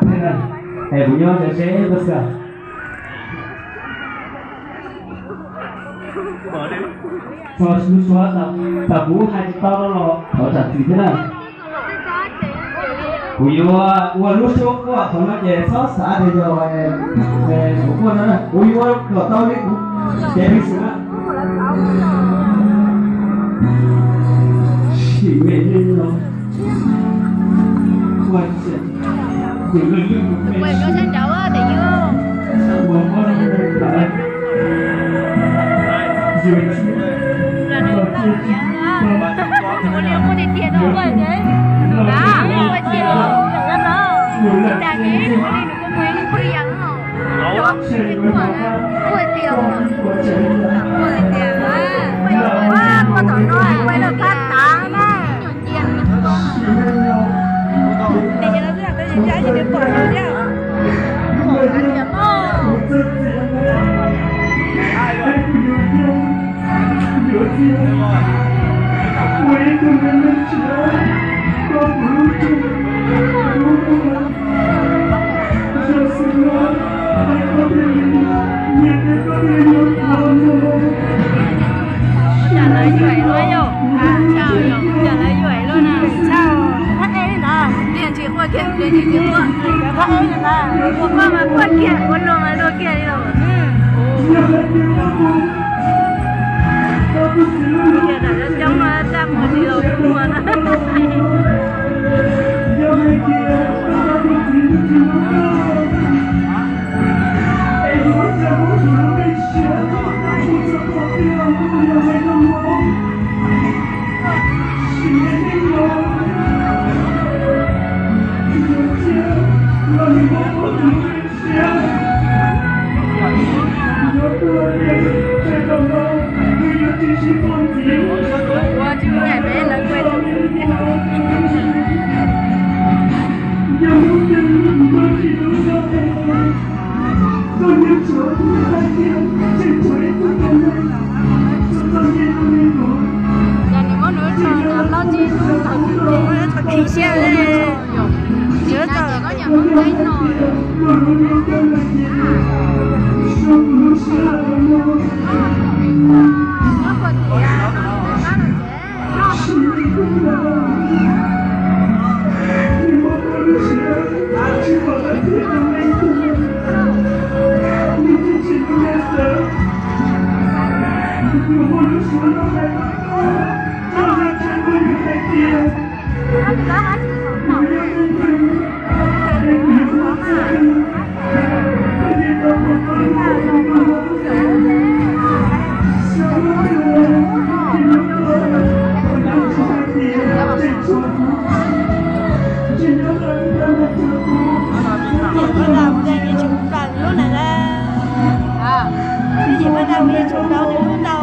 Es kuv nyob cov seb tuaj xwb. Txog lub suab tas kuv hais tsis tau no los thov zam txim thiab na. Kuv yuav ua lub suab quaj qhov no ces txhob xav tias yog kuv quaj no na, kuv yuav kom tau li kuv cev peev xwm na. Sim me neej no, ua ciav kuv lwj lwj me sim, ua mob rau kuv lawm, yus tsis tau tiag tsis tau. Ua li kuj tiag tiag no, ua li kuj tiag, ua li kuj tiag. Cas lawv yuav luaj yom? Cas lawv yuav luaj na? Pliag tsis quaj kiag, pliag tsis quaj. Ua quaj mas quaj kiag, ua luag mas luag kiag li los. Coob no txaj muag tsis los kuj muag na. Ua tsis nyaim peb lawv kuj. Ces nws muab nws lub tsho no los tsis tau, nws muab lub tsho khi siab li. Tsis tau. Pab Dau ces yeej tsis muaj npam lub neej na. Ib yim Pab Dau yeej tsis tau nws lub ntau.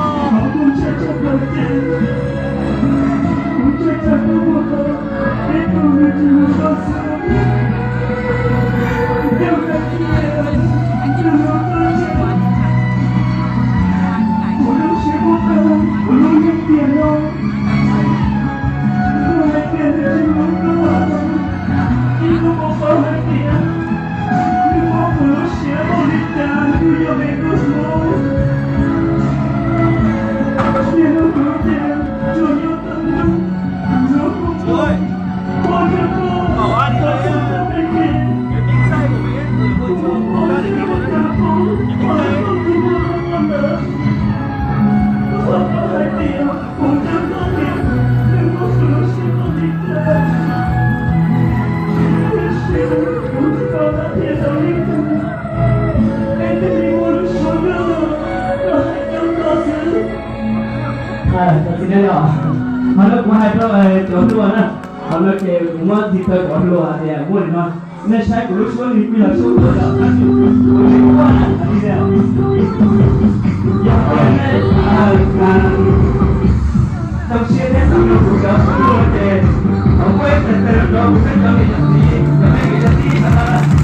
Qhov no kuv hais rau cov hluas na, qhov no ces kuv muab ntxiv taw kom hluas hais tias muaj li no, nej saib kuv lub suab li kuj yog suab tuaj yom, tab sis kuv tsis quaj na, hais tias yog tias nej zoo siab thiab tau mloog kuv cov suab luag ces thov muab ib teg teg rau kuv peb cov niam cov txiv, cov me niam cov txiv sawv daws.